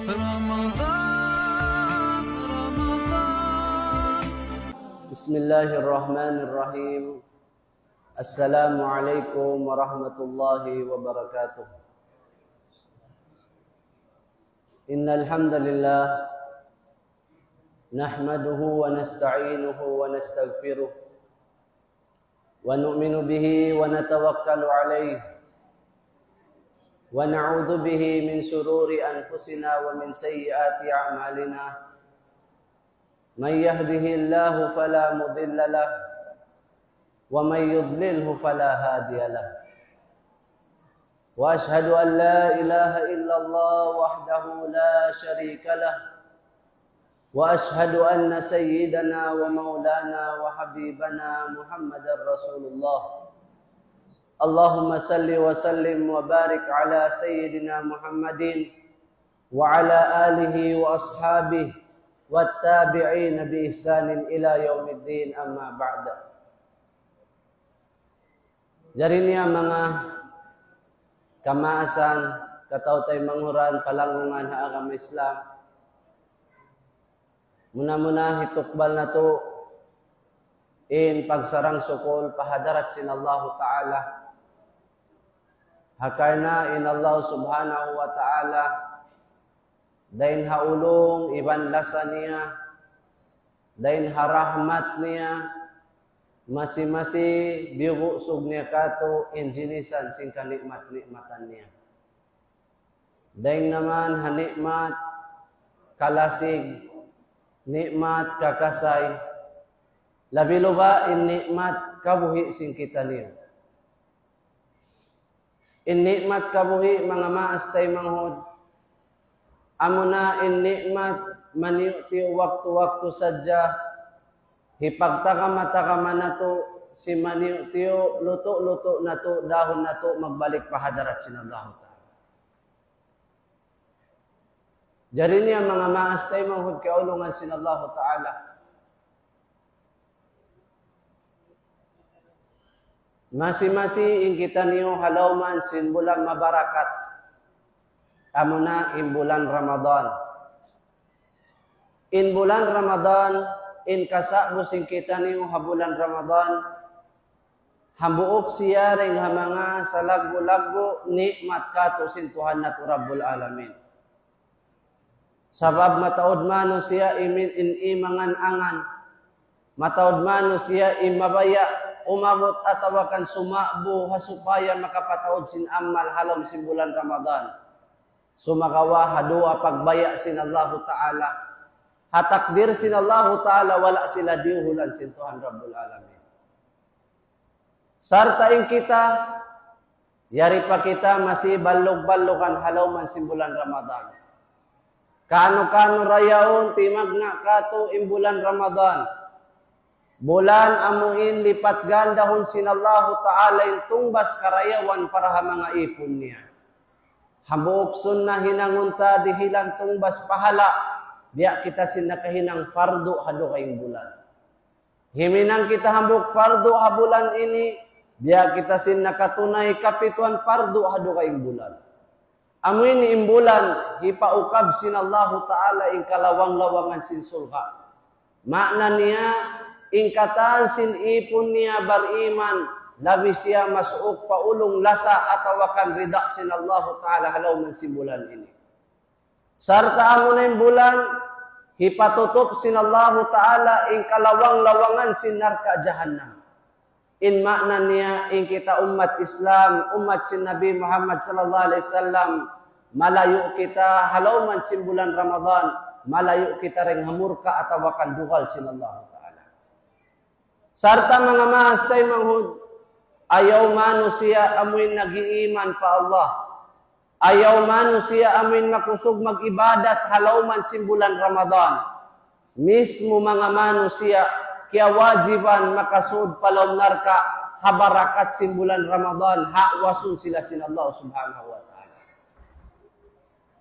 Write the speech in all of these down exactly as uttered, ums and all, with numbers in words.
رمضان، رمضان. بسم الله الرحمن الرحيم. السلام عليكم ورحمة الله وبركاته. إن الحمد لله نحمده ونستعينه ونستغفره ونؤمن به ونتوكل عليه ونعوذ به من شرور أنفسنا ومن سيئات أعمالنا. من يهده الله فلا مضل له ومن يضلله فلا هادي له. وأشهد أن لا إله إلا الله وحده لا شريك له. وأشهد أن سيدنا ومولانا وحبيبنا محمدا رسول الله. اللهم صل وسلم وبارك على سيدنا محمد وعلى آله وأصحابه والتابعين بإحسان إلى يوم الدين، أما بعد. Jari niya manga kamaasan, kataw-taymanghuran, palanggungan ha agama Islam. Muna-muna hitukbal natu' in pagsarang-sukul pa hadarat sin Allahu Ta'ala. Ha karna' in Allah Subhanahu wa Ta'ala, dayn ha ulung iban lasa niya, dayn ha rahmat niya, masi-masi biyubuksug niya kātu' in jinisan sin kanikmat-nikmatan niya. Dayn naman ha nikmat kalasig, nikmat kakasay, labi-labi in nikmat kabuhi' sin kitaniyu. In nikmat kabuhi', manga maas taymanghud, amuna in nikmat maniyu'-tiyu' waktu-waktu sadja, hipagtagama-tagama natu', sin maniyu'-tiyu', lutu'-lutu' natu', dahun natu', magbalik pa hadarat sin Allahu Ta'ala. Jari niya manga maas taymanghud kiyaulungan sin Allahu Ta'ala. Masi-masi in kitaniyu ha lawm sin bulan mabarakat, amuna in bulan Ramadan. In bulan Ramadan, in kasa'bu sin kitaniyu ha bulan Ramadan, hambuuk siya dayn ha manga salaggu'-laggu' nikmat kātu' sin Tuhan natu' Rabbul Alamin. Sabab mataud manusiya' imin in imangan-angan, mataud manusiya' in mabaya' umabut atawa kan suma'bu ha supaya makapataud sin amal ha lawm sin bulan Ramadan. Sumagawa' ha duwa pagbaya' sin Allahu Ta'ala, ha takdir sin Allahu Ta'ala, wala' sila diyuhulan sin Tuhan Rabbul Alamin. Sarta' in kita, yari pa kita masi ballug-ballugan ha lawm sin bulan Ramadan. Kanu-kanu ra yaun timagna' kātu' in bulan Ramadan. Bulan amu in lipat gandahun sin Allahu Ta'ala in tungbas karayawan para ha manga īpun niya. Hambuuk sunnat hinangun ta dihilan tungbas pahala', biya' kita sin nakahinang fardu ha dugaing bulan. Himinang kita hambuuk fardu ha bulan ini, biya' kita sin nakatunay kapituan fardu ha dugaing bulan. Amu ini in bulan, hipaukab sin Allahu Ta'ala in kalawang-lawangan sin surga'. Maana niya, in katan sin īpun niya bariman, labi siya masuuk pa ulung lasa atawa kan rida sin Allahu Ta'ala ha lawm sin bulan ini. Sarta' amuna in bulan, hipatutup sin Allahu Ta'ala in kalawang-lawangan sin narka' jahannam. In maana niya, in kita ummat Islam, ummat sin Nabi Muhammad sallallahu alayhi wasallam, malayu' kita ha lawm sin bulan Ramadan, malayu' kita dayn ha murka' atawa kan dugal sin Allahu Ta'ala. Sarta' manga maas taymanghud, ayaw manusiya' amuin nag-iiman pa Allah. Ayaw manusiya' amuin makusug mag-ibadat ha lawm sin bulan Ramadan. Mismu manga manusiya' kiyawajiban makasud pa lawm narka' ha barakat sin bulan Ramadan, ha'wasun sila sin Allah Subhanahu wa Ta'ala.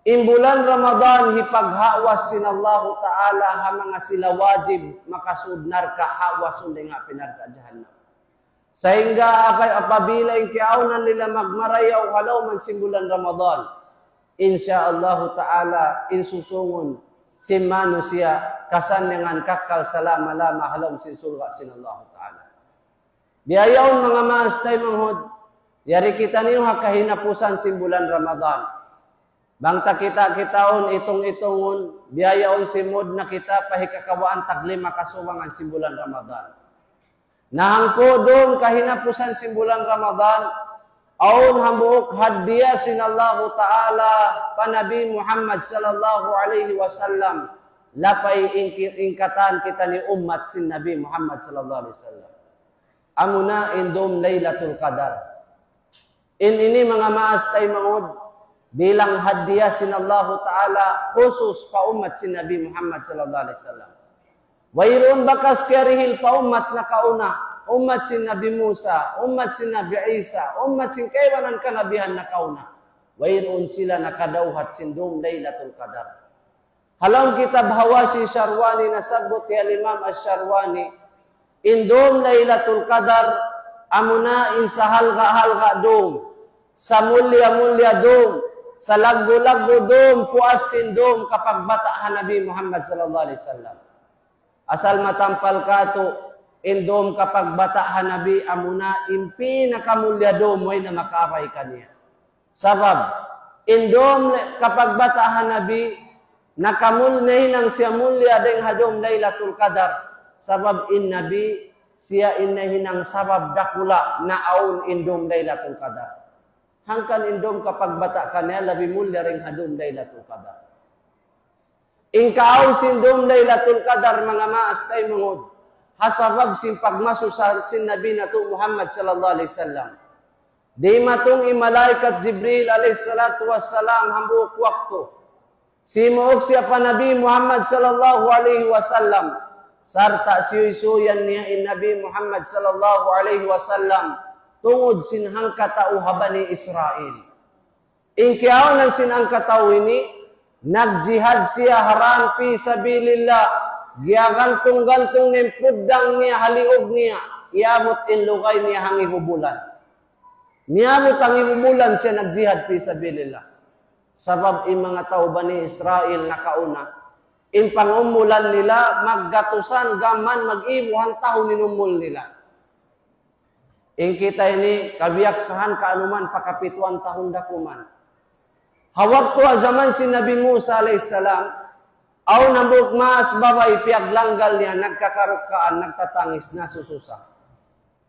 In bulan Ramadan, hipaghawas sin Allahu Ta'ala ha manga sila wajib makasud narka', hawasun dayn ha api narka' jahannam. Sahingga apa-, apabila in kiyaawnan nila magmarayaw ha lawm sin bulan Ramadan, Insya Allahu Ta'ala, in susungun sin manusiya', kasannyangan kakkal salama-lama ha lawm sin surga' sin Allahu Ta'ala. Biya' yaun manga maas taymanghud, yari kitaniyu ha kahinapusan sin bulan Ramadan. Bang ta kita-kitaun, itung-itungun, biya' yaun simud na kita pa hikakawhaan taglima kasubangan sin bulan Ramadan. Na hangpu' dum kahinapusan sin bulan Ramadan, awn hambuuk hadiya sin Allahu Ta'ala pa Nabi Muhammad sallallahu alayhi wasallam, lapay in ki-, in katan kitaniyu ummat sin Nabi Muhammad sallallahu alayhi wasallam. Amuna in dum Laylatul Qadar. In ini manga maas taymanghud bilang hadiya sin Allahu Ta'ala khusus pa ummat sin Nabi Muhammad sallallahu alayhi wasallam. Wayruun bakas kiyarihil pa ummat nakauna, ummat sin Nabi Musa, ummat sin Nabi Isa, ummat sin kaibanan kanabihan nakauna. Wayruun sila nakadawhat sin dum Laylatul Qadar. Ha lawm kitab Hawashi Sharwani nasabbut hi Al-Imam Ash-Sharwani, in dum Laylatul Qadar, amuna in sahalga'-halga' dum, samulliya-mulliya dum, salaggu'-laggu' dum, puas sin dum kapagbata' ha Nabi Muhammad sallallahu alayhi wasallam. Asal matampal katu', in dum kapagbata' ha Nabi amuna in pinakamulliya dum way na makaabay kaniya. Sabab, in dum le-, kapagbata' ha Nabi, nakamul-, nahinang siya mulliya dayng ha dum Laylatul Qadar. Sabab in Nabi, siya in nahinang sabab dakula' na awn in dum Laylatul Qadar. Hangkan in dum kapagbata' kaniya labi mulliya dayng ha dum Laylatul Qadar. In kaawn sin dum Laylatul Qadar manga maas taymanghud, ha sabab sin pagmasusa sin Nabi natu' Muhammad sallallahu alayhi wasallam. Dimatung in malaikat Jibril alayhi salatu wassalam hambuuk waktu. Simuuk siya pa Nabi Muhammad sallallahu alayhi wasallam. Sarta' siyuysuyan niya in Nabi Muhammad sallallahu alayhi wasallam tungud sin hangkatau ha Bani Israil. In kiyaawnan sin hangkatau ini, nagjihad siya ha dan fi sabilillah, giyagantung-gantung niya in puddang niya ha liug niya, iyabut in lugay niya hangibu bulan. Niyabut hangibu bulan siya nagjihad fi sabilillah. Sabab in manga tau Bani Israil nakauna, in pangumulan nila, maggatusan gam mag-ibuhan tahun in umul nila. In kita ini kabiyaksahan kaanuman pa kapituan tahun da kuman. Ha waktu ha jaman sin Nabi Musa alayhis salam, awn hambuuk maas babai piyaglanggal niya, nagkakarukkaan, nagtatangis, nasususa.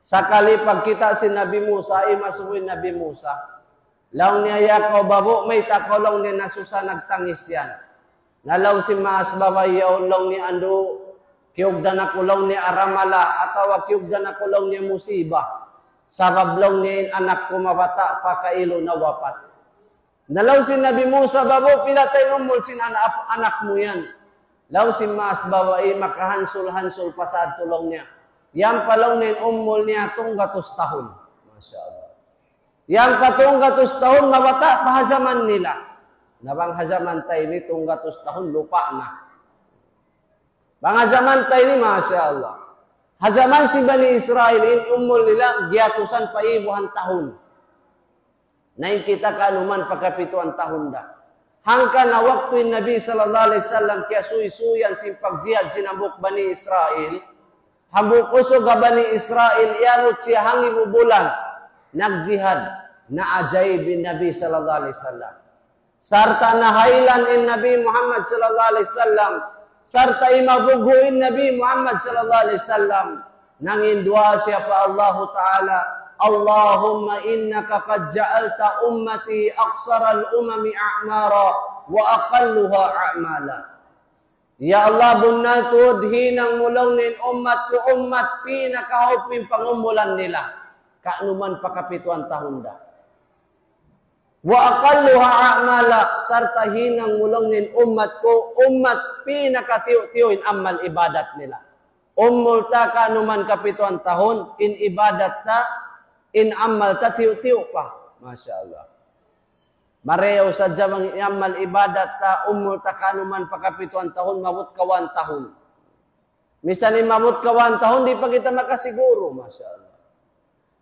Sakali pagkita' sin Nabi Musa, imasubu in Nabi Musa. Laung niya, "Ya kaw babu', mayta' kaw?" laung niya, "Nasusa, nagtangis yan." Na laung sin maas babai yaun, laung niya, "Andu', kiyugdan aku," laung niya, "aramala, atawa kiyugdan aku," laung niya, "musiba. Sabab," laung niya, "in anak ku mabata' pa kailu nawapat." Na laung sin Nabi Musa, "Babu', pila ta in umul sin ana-, anak mu yan?" Laung sin maas babai, makahansul-hansul pa sadtu, laung niya. Yan pa, laung niya, in umul niya tunggatus tahun. Masha Allah. Yan pa tunggatus tahun, mabata' pa ha jaman nila. Na bang ha jaman ta ini tunggatus tahun, lupa' na. Bang ha jaman ta ini, masha Allah. Ha jaman sin Bani Israil, in umul nila, giyatusan pa ibuhan tahun. Na in kita kaanuman pa kapituan tahun da. Hangkan ha waktu in Nabi sallallahu alayhi wasallam kiyasuysuyan sin pagjihad sin hambuuk Bani Israil, hambuuk usug ha Bani Israil, iyabut siya hangibu bulan nagjihad, naajaib in Nabi sallallahu alayhi wasallam. Sarta' nahaylan in Nabi Muhammad sallallahu alayhi wasallam, sarta' imabughu' in Nabi Muhammad sallallahu alayhi wasallam. Nangin duwaa siya pa Allahu Ta'ala, "اللهم إنك قد جعلت أمتي أقصر الأمم أعمارا وأقلها أعمالا." Ya Allah, bunnal tuud hinang mu laung niya in ummat ku, ummat pinakahawpu in pangumulan nila. Kaanuman pa kapituan tahun da. "وأقلها أعمالا," sarta' hinang mu laung niya in ummat ku, ummat pinakatiyu'-tiyu' in amal ibadat nila. Umul ta kaanuman kapituan tahun, in ibadat ta, in amal ta tiyu'-tiyu' pa. Masha Allah. Marayaw sadja bang in amal ibadat ta, umul ta kaanuman pa kapituan tahun, maabut ka one tahun. Misan in maabut ka one tahun, di' pa kita makasiguru, masha Allah.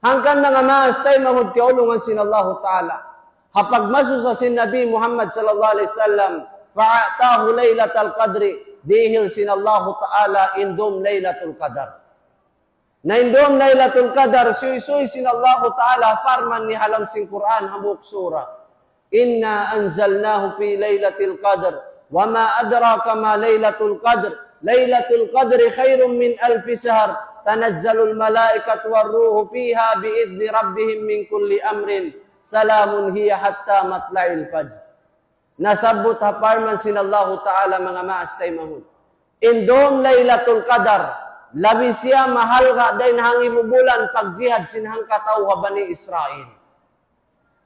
Hangkan manga maas taymanghud kiyaulungan sin Allahu Ta'ala. Ha pagmasusa sin Nabi Muhammad sallallahu alayhi wasallam, فأعطاه ليلة القدر, dihil sin Allahu Ta'ala in dum Laylatul Qadar. Na in dum Laylatul Qadar, suysuy sin Allahu Ta'ala, parman niya ha lawm sin Qur'an, hambuuk surah. إنا أنزلناه في ليلة القدر وما أدراك ما ليلة القدر ليلة القدر خير من ألف شهر تنزل الملائكة والروح فيها بإذن ربهم من كل أمر سلام هي حتى مطلع الفجر. Nasabbut ha parman sin Allahu Ta'ala, manga maas taymanghud. In dum Laylatul Qadar, labi siya mahalga' dayn hangibu bulan pagjihad sin hangkatau ha Bani Israil.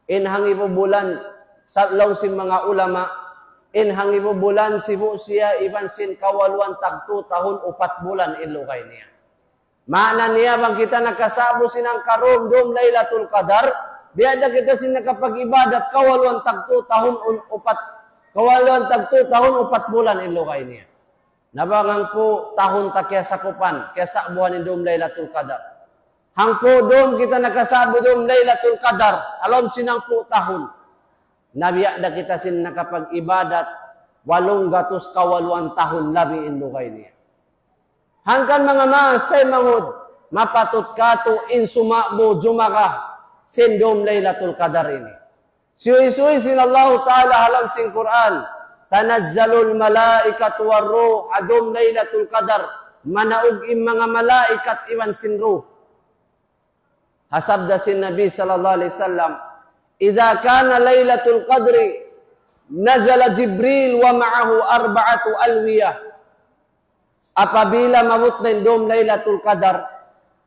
In hangibu bulan, sa-, laung sin manga ulama, in hangibu bulan sibu' siya iban sin kawaluan tagtu tahun upat bulan in lugay niya. Maana niya bang kita nakasa'bu sin hangka dum Laylatul Qadar, biya' da kita sin nakapag-ibadat kawaluan tagtu tahun un-, upat, kawaluan tagtu tahun upat bulan in lugay niya. Na bang hangpu' tahun ta kiyasakupan, kiyasa'buhan in dum Laylatul Qadar. Hangpu' dum kita nakasa'bu dum Laylatul Qadar, ha lawm sin hangpu' tahun. Na biya' da kita sin nakapag-ibadat, walung gatus kawaluan tahun labi in lugay niya. Hangkan manga maas taymanghud, mapatut katu' in suma'bu jumaga sin dum Laylatul Qadar ini. Suysuy sin Allahu Ta'ala ha lawm sin Qur'an, تنزل الملائكة والروح, ha dum Laylatul Qadar, manaug in manga malaikat iban sin ruh. Ha sabda sin Nabi sallallahu alayhi wasallam, إذا كان ليلة القدر نزل جبريل ومعه أربعة ألوية. Apabila maabut na in dum Laylatul Qadar,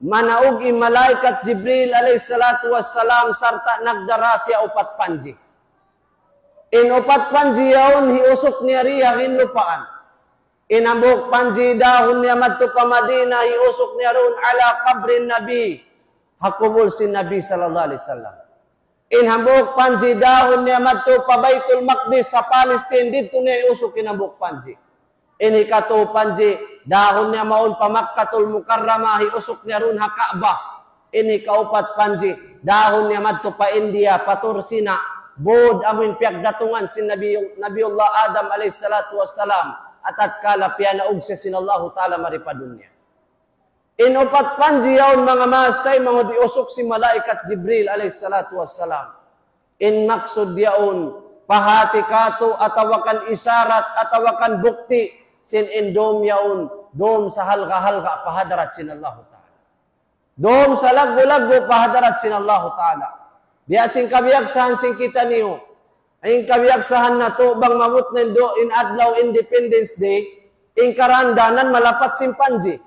manaug in malaikat Jibril alayhi salatu wassalam sarta' nagdara siya upat panji. In upat panji yaun hiusuk niya dii ha ginlupaan. In hambuuk panji dahun niya madtu pa Madina, hiusuk niya duun على قبر النبي, ha kubul sin Nabi sallallahu alayhi wasallam. In hambuuk panji dahun niya madtu pa Baytul Maqdis ha Palestine, didtu niya hiusuk in hambuuk panji. In hikatu panji, dahun niya mawn pa Makkatul Mukarramah, hiusuk niya duun ha Ka'bah. In hikaupat panji, dahun niya madtu pa India, pa Tur Sina, būd amuin piyagdatungan sin Nabi, Nabiullah Adam alayhi salatu wassalam, ha tatkala piyanaug siya sin Allahu Ta'ala mari pa dunya. In upat panji yaun manga maas taymanghud hiusuk sin malaikat Jibril alayhi salatu wassalam. In maksud yaun, pahāti kātu' atawa kan isharat atawa kan bukti, sin in dum yaun, dum sahalga'-halga' pa hadarat sin Allahu Ta'ala. Dum salaggu'-laggu' pa hadarat sin Allahu Ta'ala. Biya' sin kabiyaksahan sin kitaniyu. In kabiyaksahan natu' bang maabut na in du-, in adlaw Independence Day, in karandanan malapat sin panji.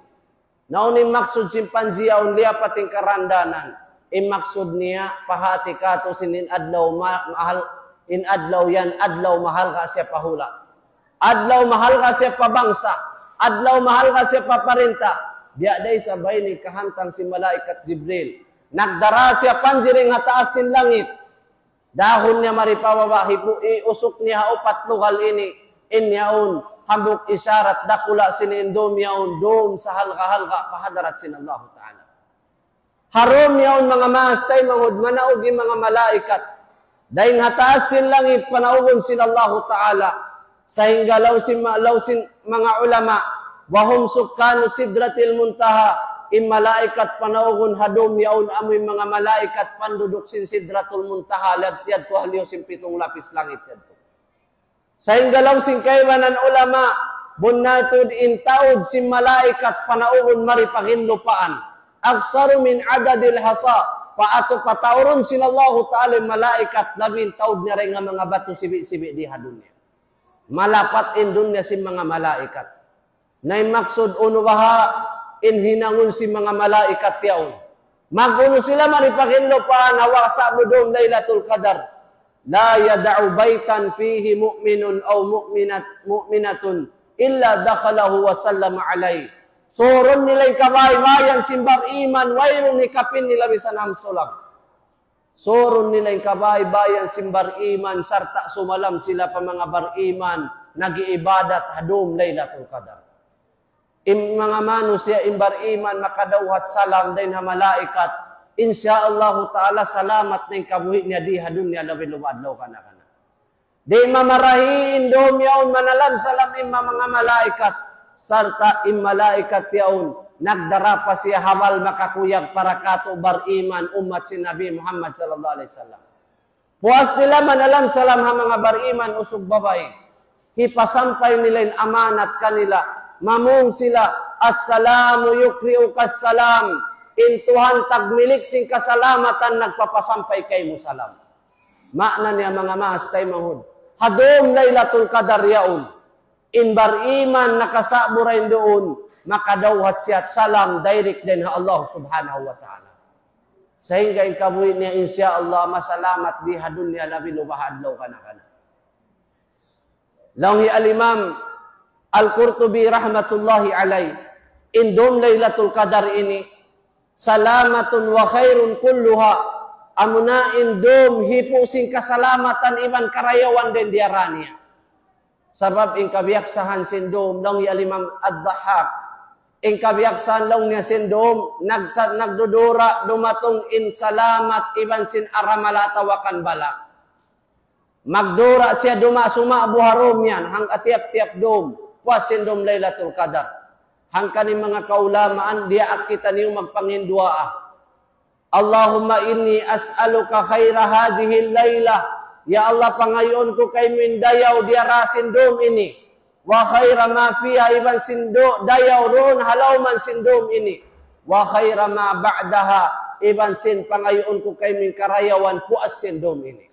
Na unu in maksud sin panji yaun liyapat in karandanan? In maksud niya, pahāti kātu' sin in adlaw ma-, mahal, in adlaw yan, adlaw mahalga' siya pa hula'. Adlaw mahalga' siya pa bangsa. Adlaw mahalga' siya pa parinta. Biya' da isab ini kahantang sin malaikat Jibril. Nagdara siya panji dayn ha taas sin langit. Dahun niya mari pa baba', hipu-, hiusuk niya ha upat lugal ini, in yaun, hambuuk isharat dakula' sin in dum yaun, dum sahalga'-halga' pa hadarat sin Allahu Ta'ala. Ha dum yaun manga maas taymanghud manaug in manga malaikat. Dayn ha taas sin langit panaugun sin Allahu Ta'ala. Sahingga laung sin ma-, laung sin manga ulama, وهم سكان سدرة المنتهى, in malaikat panaugun ha dum yaun amu in manga malaikat panduduk sin Sidratul Muntaha, lad-, yadtu ha liyu sin pitung lapis langit yadtu. Sahingga laung sin kaibanan ulama, bunnal tuud in taud sin malaikat panaugun mari pa ginlupaan, أكثر من عدد الحصى, pa atu pataurun sin Allahu Ta'ala in malaikat, labi in taud niya dayn ha manga batu sibi'-sibi' di ha dunya. Malapat in dunya sin manga malaikat. Na in maksud unu baha' in hinangun sin manga malaikat yaun. Mag-unu sila mari pa ginlupaan ha waktu sa'bu dum Laylatul Qadar. لا يدع بيتا فيه مؤمن أو مؤمنة، مؤمنة إلا دخله وسلم عليه. Surun nila in kabaybayan sin bariman, wayruun hikapin nila misan hamsulang. Surun nila in kabaybayan sin bariman, sarta' sumalam sila pa manga bariman, nag-iibadat ha dum Laylatul Qadar. In manga manusiya' in bariman makadawhat salam dayn ha malaikat, Insya Allahu ta'ala, salamat na in kabuhi' niya di ha dunya labi-labi adlaw kana-kana. Di' mamarahi in dum yaun manalam salam in manga malaikat, sarta' in malaikat yaun nagdara pa siya habal makakuyag para katu' bariman ummat sin Nabi Muhammad sallallahu alayhi wasallam. Puas nila manalam salam ha manga bariman usug babai, hipasampay nila in amanat kanila, mamung sila, "Assalamu yukri'uka salam." In Tuhan tagmilik sin kasalamatan nagpapasampay kaymu salam. Maana niya, manga maas taymanghud, ha dum Laylatul Qadar yaun, in bariman nakasa'bu dayn duun, makadawhat siya salam direct dayn ha Allah Subhanahu wa Ta'ala. Sahingga in kabuhi' niya, insya Allah, masalamat di ha dunya labi-labi adlaw kana-kana. Laung hi Al-Imam Al-Qurtubi rahmatullahi alayh, in dum Laylatul Qadar ini, salamatun wa khairun kulluha, amuna in dum hipu' sin kasalamatan iban karayawan dayn diyara niya. Sabab in kabiyaksahan sin dum, laung hi Al-Imam Ad-Dahhak, in kabiyaksahan laung niya sin dum, nagsa-, nagdudura dumatung in salamat iban sin aramala atawa kan bala. Magdura siya duma suma'bu ha dum yan, hangka tiyap-tiyap dum, puas sin dum Laylatul Qadar. Hangkan in manga kaulamaan, diyaak kitaniyu magpanginduwaa. اللهم إني أسألك خير هذه الليلة. Ya Allah, pangayuun ku kaymu in dayaw diyara sin dum ini. وخير ما فيها, iban sin du-, dayaw duun ha lawman sin dum ini. وخير ما بعدها, iban sin pangayuun ku kaymu in karayawan puas sin dum ini.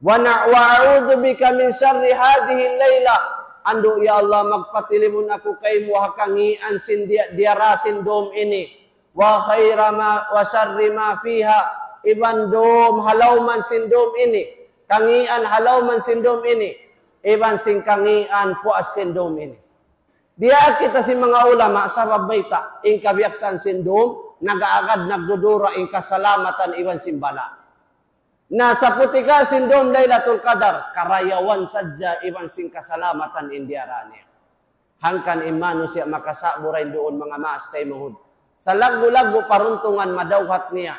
وأع-، وأعوذ بك من شر هذه الليلة. Andu', ya Allah, magpatilimun aku kaymu ha kangīan sin di-, diyara sin dum ini. وخير ما، وشر ما فيها. Iban dum ha lawman sin dum ini. Kangīan ha lawman sin dum ini. Iban sin kangīan puas sin dum ini. Diyaak kita sin manga ulama, sabab mayta', in kabiyaksahan sin dum, nag-aagad, nagdudura in kasalamatan iban sin bala. Na saputika sin dum Laylatul Qadar, karayawan sadja iban sin kasalamatan in diyara niya. Hangkan in manusiya' makasa'bu dayn duun, manga maas taymanghud. Salaggu'-laggu' paruntungan madawhat niya.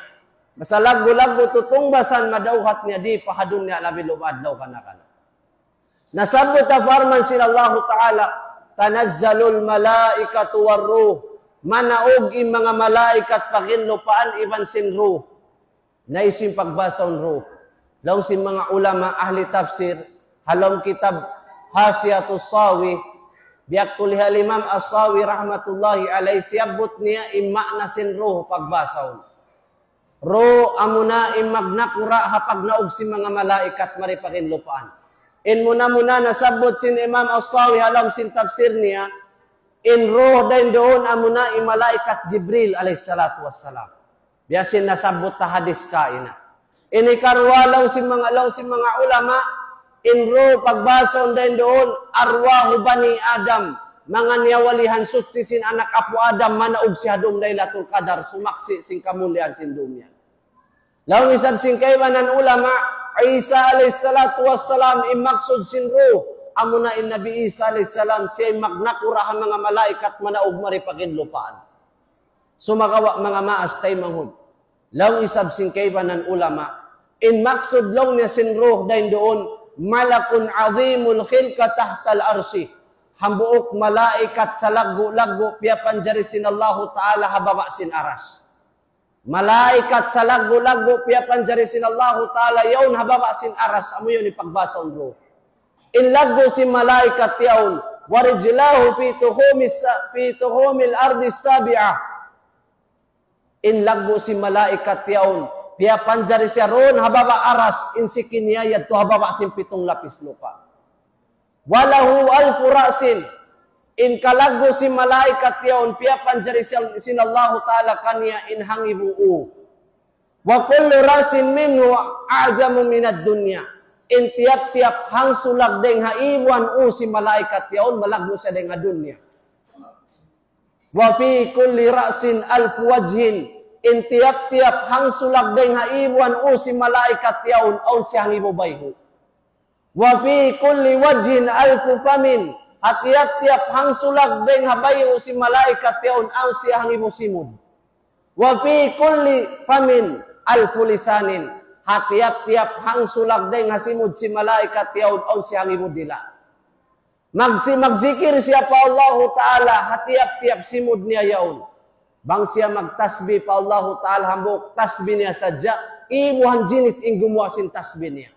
Salaggu'-laggu' tutungbasan madawhat niya di pa ha dunya labi-labi adlaw kana-kana. Nasabbut ha parman sin Allahu Ta'ala, تنزل الملائكة والروح. Manaug in manga malaikat pa ginlupaan iban sin ruh. Na hisiyu in pagbasahun ruh? Laung sin manga ulama ahli tafsir, ha lawm kitab Hashiyatus Sawi, biyaktul hi Al-Imam As-Sawi rahmatullahi alayh, siyabbut niya in maana sin ruh pagbasahun. Ruh amuna in magnakura' ha pagnaug sin manga malaikat mari pa ginlupaan. In muna-muna nasabbut sin Imam As-Sawi ha lawm sin tafsir niya, in ruh dayn duun amuna in malaikat Jibril alayhis salatu wassalam. Biya' sin nasabbut ta hadis kaina. Ini karuwa laung sin manga, laung sin manga ulama, in ruh pagbasahun dayn duun, arwahu bani Adam, manga niyawalihan suchi sin anak apu' Adam, manaug siya ha dum Laylatul Qadar, sumaksi' sin kamulian sin dum yan. Laung isab sin kaibanan ulama, Isa alayhis salatu wassalam, in maksud sin ruh, amuna in Nabi Isa alayhis salam, siya in magnakura' ha manga malaikat manaug mari pa ginlupaan. Sumagawa' manga maas taymanghud. Laung isab sin kaibanan ulama, in maksud laung niya sin ruh dayn duun, ملك عظيم الخلقة تحت العرش. Hambuuk malaikat salaggu'-laggu' piyapanjari sin Allahu Ta'ala ha baba' sin aras. Malaikat salaggu'-laggu' piyapanjari sin Allahu Ta'ala yaun ha baba' sin aras, amu yaun in pagbasahun ruh. In laggu' sin malaikat yaun, ورجلاه في تخوم الس-، في تخوم الأرض السابعة. In laggu' sin malaikat yaun, piyapanjari siya duun ha baba' aras, in siki niya yadtu ha baba' sin pitung lapis lupa'. وله ألف رأس, in kalaggu' sin malaikat yaun, piyapanjari sin, sin Allahu Ta'ala kaniya in hangibu ū. وكل رأس منه أعظم من الدنيا. In tiyap-tiyap hangsulag dayng ha ībuan ū sin malaikat yaun, malaggu' siya dayng ha dunya. وفي كل رأس ألف وجه. In tiyap-tiyap hangsulag dayng ha ībuan ū sin malaikat yaun, awn siya hangibu bayhu'. وفي كل وجه ألف فم. Ha tiyap-tiyap hangsulag dayng ha bayhu' sin malaikat yaun, awn siya hangibu simud. وفي كل فم ألف لسان. Ha tiyap-tiyap hangsulag dayn ha simud sin malaikat yaun, awn siya hangibu dila'. Magsi-, magzikir siya pa Allahu Ta'ala ha tiyap-tiyap simud niya yaun. Bang siya magtasbih pa Allahu Ta'ala, hambuuk tasbih niya sadja, ibuhan jinis in gumuwa' sin tasbih niya.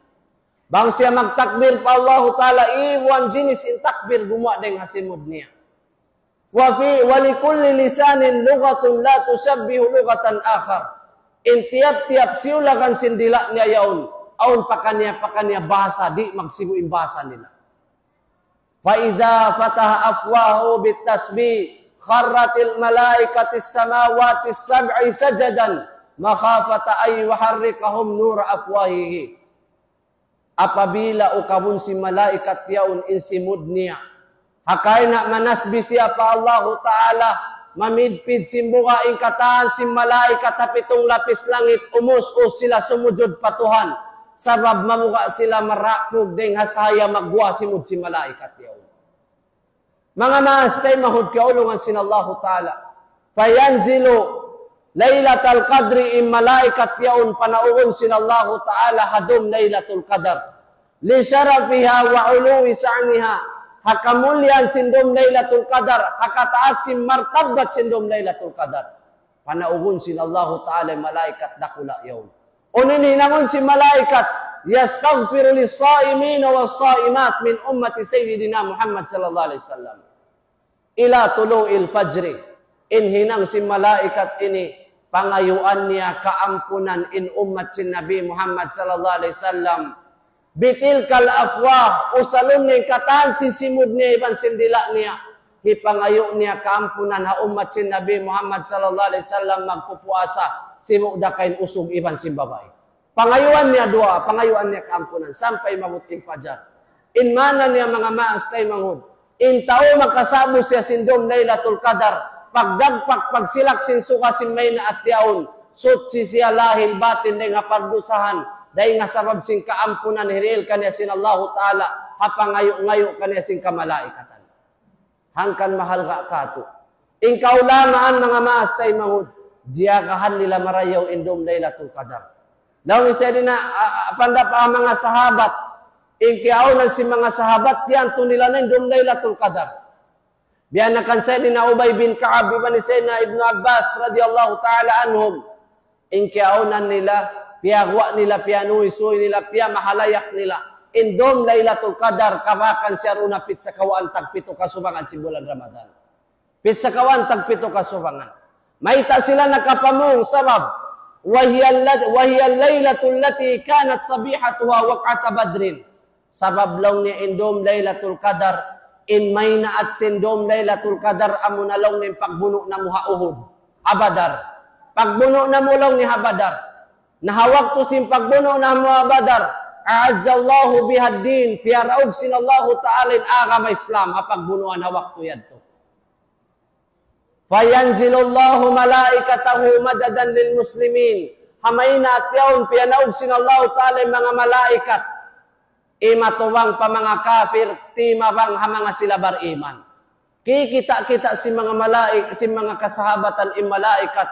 Bang siya magtakbir pa Allahu Ta'ala, ibuhan jinis in takbir gumuwa' dayn ha simud niya. وفي، ولكل لسان لغة لا تشبه لغة آخر. In tiyap-tiyap siyulagan sin dila' niya yaun, awn pakaniya-pakaniya bahasa, di' magsibu' in bahasa nila. فإذا فتح أفواهه بالتسبيح خرت الملائكة السماوات السبع سجدا مخافة أن يحرقهم نور أفواهه. Apabila ukabun sin malaikat yaun in simud niya, ha kaina manasbih siya pa Allahu Ta'ala, mamidpid sin buga' in katan sin malaikat ha pitung lapis langit, umus-us sila sumujud pa Tuhan. Sabab mabuga' sila marakug dayn ha sahaya magguwa' simud sin malaikat yaun. Manga maas taymanghud kaulungan sin Allahu Ta'ala. فينزل ليلة القدر, in malaikat yaun panaugun sin Allahu Ta'ala ha dum Laylatul Qadar. لشرفها وعلو شأنها. Ha kamulian sin dum Laylatul Qadar, ha kataas sin martabat sin dum Laylatul Qadar. Panaugun sin Allahu Ta'ala malaikat dakula' yaun. Unu in hinangun sin malaikat, يستغفر للصائمين والصائمات من أمة سيدنا محمد صلى الله عليه وسلم إلى طلوع الفجر. In hinang sin malaikat ini, pangayuan niya kaampunan in ummat sin Nabi Muhammad sallallahu alayhi wasallam. بتلك الأفواه, usalun niya in katan sin simud niya iban sin dila' niya. Hipangayu' niya kaampunan ha ummat sin Nabi Muhammad sallallahu alayhi wasallam magpupuasa, sibu' da kain usug iban sin babai. Pangayuan niya duwaa, pangayuan niya kaampunan, sampay maabut in fajar. In maana niya manga maas taymanghud, in tau makasabut siya sin dum Laylatul Qadar, pagdagpak, pagsilak sin suga sin maynaat yaun, suchi siya lahil batin dayn ha pagdusahan, dayn ha sabab sin kaampunan hirihil kaniya sin Allahu Ta'ala, ha pangayu'-ngayu' kaniya sin kamalaikatan. Hangkan mahalga' katu'. In kaulamaan manga maas taymanghud, jiyagahan nila marayaw in dum Laylatul Qadar. Laung hi Sayyidina, a, a, pandap ha manga sahabat, in kiyaawnan sin manga sahabat, tiyantu nila na in dum Laylatul Qadar. Biya' na kan Sayyidina Ubay bin Ka'ab, iban hi Sayyidina Ibnu Abbas radiyallahu ta'ala anhum. In kiyaawnan nila, piyaguwa' nila, piyanuysuy nila, piyamahalayak nila. In dum Laylatul Qadar, kabakan siya duun ha pitsakawaan tagpitu kasubangan sin bulan Ramadan. Pitsakawaan tagpitu kasubangan. Mayta' sila nakapamung sabab, وهي الل-، وهي الليلة التي كانت صبيحتها وقعة بدر. Sabab laung niya in dum Laylatul Qadar, in maynaat sin dum Laylatul Qadar, amuna laung niya in pagbunu' namu' ha Uhud, ha Badar. Pagbunu' namu' laung niya ha Badar. Na ha waktu sin pagbunu' namu' ha Badar, أعز الله بها الدين, piyaraug sin Allahu Ta'ala in agama Islam, ha pagbunuan ha waktu yadtu. فينزل الله ملائكته مددا للمسلمين. Ha maynaat yaun, piyanaug sin Allahu Ta'ala in manga malaikat. Imatubang pa manga kafir, timabang ha manga sila bariman. Kikita'-kita' sin manga malaik-, sin manga kasahabatan in malaikat.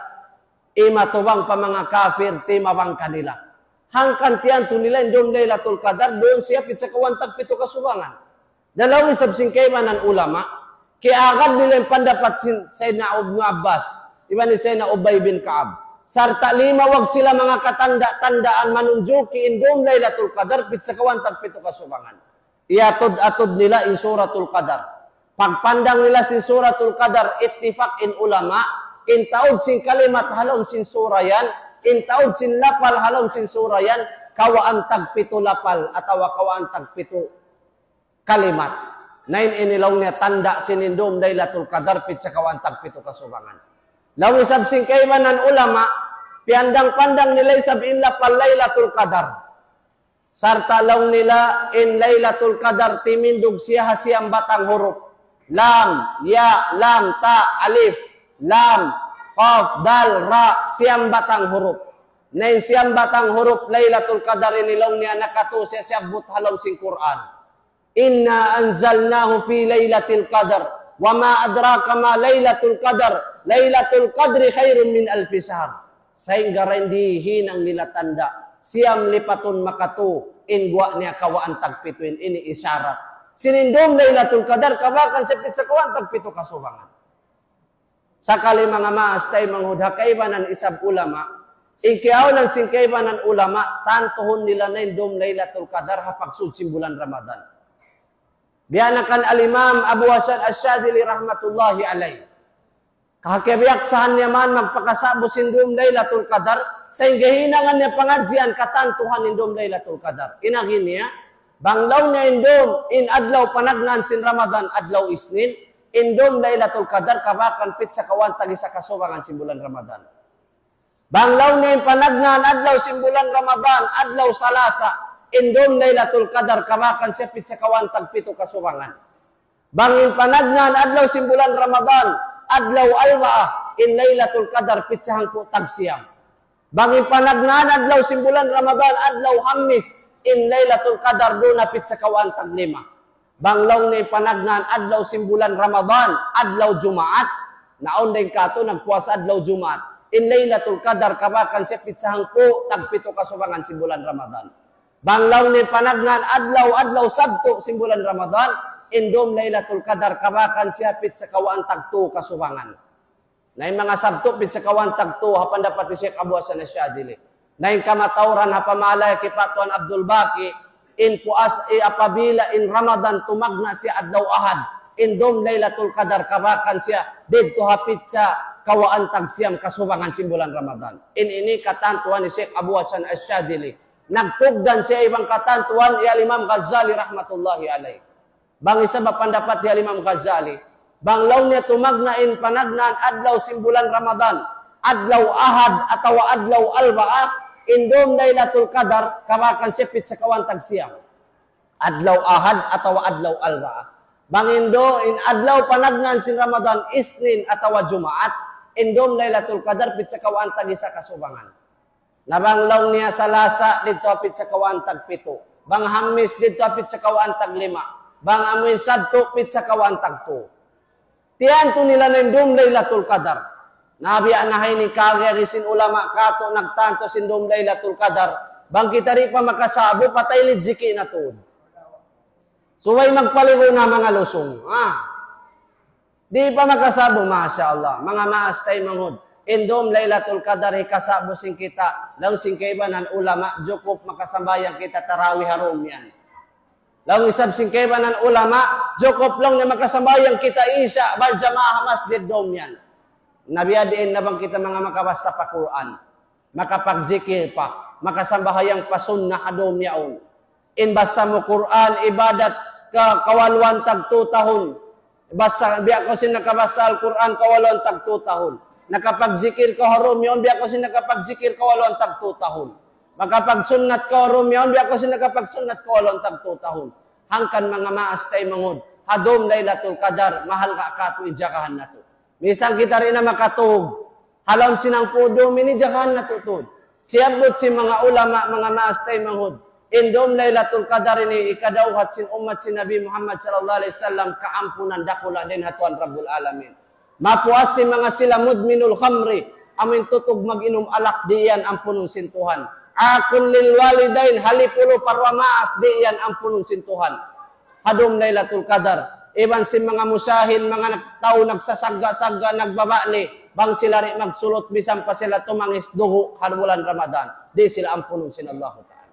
Imatubang pa manga kafir, timabang kanila. Hangkan tiyantu nila in dum Laylatul Qadar, duun siya pitsakawaan tagpitu kasubangan. Na laung isab sin kaibanan ulama, kiyaagad nila in pandapat sin Sayyidina Ibnu Abbas, iban hi Sayyidina Ubay bin Ka'ab. Sarta' limawag sila manga katanda-tandaan manunjuki in dum Laylatul Qadar, pitsakawaan tagpitu kasubangan. Iyatud-atud nila in Suratul Qadar. Pagpandang nila sin Suratul Qadar, ittifak in ulama, in taud sin kalimat ha lawm sin sura yan, in taud sin lapal ha lawm sin sura yan, kawaan tagpitu lapal atawa kawaan tagpitu kalimat. Na in ini laung niya tanda' sin in dum Laylatul Qadar pitsakawaan tagpitu kasubangan. Laung isab sin kaibanan ulama, piyandang-pandang nila isab in lapal Laylatul Qadar. Sarta' laung nila in Laylatul Qadar timindug siya ha siyam batang hurup. Lam, ya, lam, ta, alif, lam, qaf, dal, ra, siyam batang hurup. Na in siyam batang hurup Laylatul Qadar ini laung niya nakatu siya siyabbut ha lawm sin Qur'an. إنا أنزلناه في ليلة القدر. وما أدراك ما ليلة القدر، ليلة القدر خير من ألف شهر. Sahingga dayn di hinang nila tanda', siyam lipatun makatu, in guwa' niya kawhaan tagpitu in ini isyarat sin in dum Laylatul Qadar, kabakan siya pizza kawhaan tagpitu kasubangan. Sakali manga maas taymanghud ha kaibanan isab ulama, in kiyaawnan sin kaibanan ulama, tantuhun nila na in dum Laylatul Qadar ha pagsud sin bulan Ramadan. Biya' na kan Al-Imam Abu Hasan Ash-Shadhili rahmatullahi alayh. Kahakiyabiyaksahan niya man magpakasa'bu sin dum Laylatul Qadar, sahingga hinangan niya pangadjian katantuhan in dum Laylatul Qadar. In agi niya, bang laung niya in dum, in adlaw panagnaan sin Ramadan, adlaw Isnin, in dum Laylatul Qadar, kabakan pizza kawhaan tag-isa kasubangan sin bulan Ramadan. Bang laung niya in panagnaan adlaw sin bulan Ramadan, adlaw Salasa, in dum Laylatul Qadar, kabakan siya pizza kawhaan tagpitu kasubangan. Bang in panagnaan adlaw sin bulan Ramadan, adlaw Arbaa, in Laylatul Qadar pizza hangpu' tagsiyam. Bang in panagnaan adlaw sin bulan Ramadan, adlaw Hammis, in Laylatul Qadar duun na pizza kawhaan taglima. Bang laung niya in panagnaan adlaw sin bulan Ramadan, adlaw Jumaat, na awn dayn katu' nagpuasa adlaw Jumaat, in Laylatul Qadar kabakan siya pizza hangpu' tagpitu kasubangan sin bulan Ramadan. Bang laung niya in panagnaan adlaw, adlaw Sabtu sin bulan Ramadan, in dum Laylatul Qadar kabakan siya pizza kawhaan tagtu kasubangan. Na in manga Sabtu pizza kawhaan tagtu, ha pandapat hi Sheikh Abu Hasan Ash-Shadhili. Na in kamatauran ha pamahalayak hi Pak Tuan Abdul Baqi, in puas, i apabila in Ramadan tumagna' siya adlaw Ahad, in dum Laylatul Qadar kabakan siya didtu ha pizza kawhaan tagsiyam kasubangan sin bulan Ramadan. In ini katantuhan hi Sheikh Abu Hasan Ash-Shadhili. Nagtugdan siya iban katantuhan hi Al-Imam Ghazali rahmatullahi alayh. Bang isab ha pandapat hi Al-Imam Ghazali, bang laung niya tumagna' in panagnaan adlaw sin bulan Ramadan, adlaw Ahad atawa adlaw Arbaa, in dum Laylatul Qadar, kabakan siya pizza kawhaan tagsiyam. Adlaw Ahad atawa adlaw Arbaa. Bang in dum, in adlaw panagnaan sin Ramadan, Isnin atawa Jumaat, in dum Laylatul Qadar pizza kawhaan tag-isa kasubangan. Na bang laung niya Salasa didtu ha pizza kawhaan tagpitu. Bang Hammis didtu ha pizza kawhaan taglima. Bang amuin Sabtu pizza kawhaan tagtu. Tiyantu nila na in dum Laylatul Qadar. Na biya' na ha ini kaagi-agi sin ulama katu' nagtantu sin dum Laylatul Qadar. Bang kita di' pa makasa'bu, patay rijiki' na tuud. Subay magpaligu na manga lusung. Ha? Di' pa makasa'bu, masha Allah. Manga maas taymanghud. In dum Laylatul Qadar hikasa'bu sin kita. Laung sin kaibanan ulama, jukup makasambahayang kita tarawih ha dum yan. Laung isab sin kaibanan ulama, jukup laung niya makasambahayang kita Isya barjamaah ha masjid dum yan. Na biya' diin na bang kita manga makabasa pa Qur'an, makapagjikil pa, makasambahayang pa sunnah ha dum yaun. In basa mu Qur'an, ibadat ka, kawaluan tagtu tahun. Basa, biya' kaw sin nakabasa Al-Qur'an, kawaluan tagtu tahun. Nakapagjikil kaw ha dum yaun, biya' kaw sin nakapagjikil kawaluan tagtu tahun. Makapagsunnat kaw ha dum yaun, biya' kaw sin nakapagsunnat kawaluan tagtu tahun. Hangkan manga maas taymanghud, ha dum Laylatul Qadar, mahalga' katu' in jagahan natu'. Misan kita di' na makatug ha lawm sin hangpu' dum ini, jagahan natu' tuud. Siyabbut sin manga ulama, manga maas taymanghud, in dum Laylatul Qadar ini hikadawhat sin ummat sin Nabi Muhammad sallallahu alayhi wasallam kaampunan dakula' dayn ha Tuhan Rabbul Alamin. Mapuas sin manga sila mudminul khamri, amuin tutug mag-inum alak, di' yan ampunun sin Tuhan. عاق للوالدين, halipulu pa duwa maas, di' yan ampunun sin Tuhan ha dum Laylatul Qadar. Iban sin manga musyahin, manga nag-, tau nagsasagga'-sagga', nagbabali, bang sila di' magsulut, misan pa sila tumangis dugu' ha bulan Ramadan, di' sila ampunun sin Allahu Ta'ala.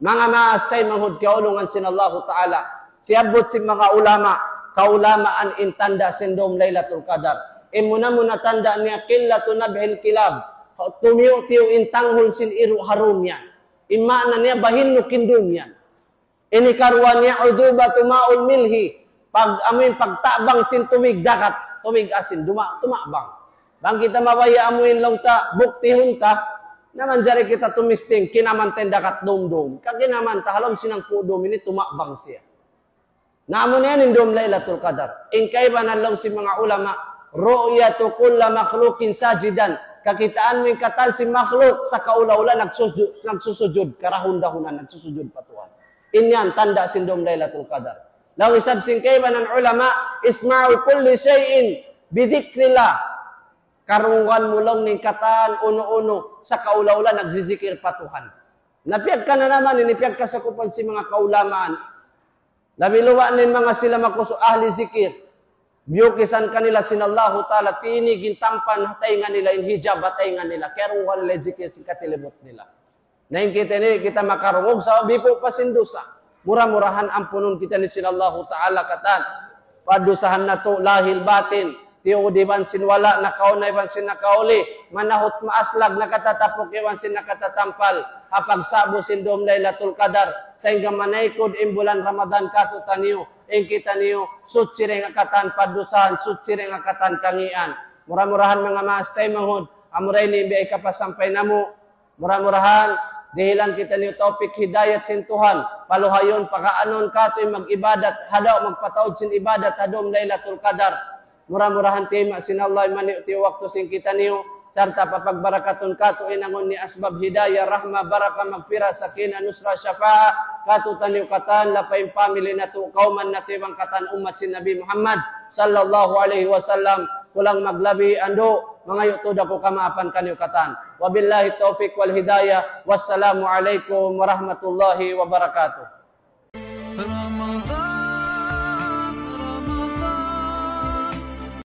Manga maas taymanghud kaulungan sin Allahu Ta'ala, siyabbut sin manga ulama, kaulamaan in tanda' sin dum Laylatul Qadar. In muna-muna tanda' niya, قلة نبح الكلاب. Tumiyu'-tiyu' in tanghul sin iru' ha dum yan. In maana niya, bahinnuk in dum yan. Ini karuwa niya, عذوبة ماء الملح. Pag, amuin pagtabang sin tubig dagat, tubig asin, duma-, tumabang. Bang kita mabaya' amuin laung ta, buktihun ta, na manjari kita tumisting, kinaman ta in dagat dum-dum. Ka kinaman ta, ha lawm sin hangpu' dum ini tumabang siya. Na amu na yan in dum Laylatul Qadar. In kaibanan laung sin manga ulama, رؤية كل مخلوق ساجدا. Kakitaan mu in katan sin makhluk, sakaula-ula nagsusujud, nagsusujud, karahun-dahunan, nagsusujud pa Tuhan. In yan, tanda' sin dum Laylatul Qadar. Laung isab sin kaibanan ulama, isma'u kulli shay'in bi dhikrillah. Karungugan mu laung in katan unu-unu, sakaula-ula nagzizikir pa Tuhan. Na piyagkananaman ini, piyagkasakupan sin manga kaulamaan. Labi luba' na in manga sila makusu ahli zikir. Biyukisan kanila sin Allahu Ta'ala, tinig in tampan ha taynga nila, in hijab ha taynga nila. Karungugan nila in zikir sin katilibut nila. Na in kita ini, kita makarungug, sabab bipu' pa sin dusa. Mura-murahan ampunun kita ini sin Allahu Ta'ala katan. Padusahan natu' lahil batin. Tiyuud iban sin wala', nakauna iban sin nakauli. Manahut maaslag, nakatatapuk iban sin nakatatampal. Ha pagsa'bu sin dum Laylatul Qadar. Sahingga manaykud in bulan Ramadan katu'taniyu. In kitaniyu, suchi dayn ha katan padusahan, suchi dayn ha katan kangīan. Mura-murahan manga maas taymanghud, amura ini in biya' hikapasampay namu'. Mura-murahan, dihilan kitaniyu tawpik hidayat sin Tuhan. Paluhayun, pakaanun katu' in mag-ibadat, ha daw magpataud sin ibadat, ha dum Laylatul Qadar. Mura-murahan tiyayma' sin Allah in maniyu'-tiyu' waktu sin kitaniyu, sarta' papagbarakatun katu' in hinangun niya asbab hidayah, rahma, barakah, magfirah, sakinah, nusra, shafa'a, katu'taniyu katan, lapay in family natu', kawman natu' iban katan ummat sin Nabi Muhammad sallallahu alayhi wasallam. Kulang maglabi andu', mangayu' tuud aku kamaapan kaniyu katan. Wabillahi tawfiq wal hidayah. Wassalamu alaykum warahmatullahi wabarakatuh.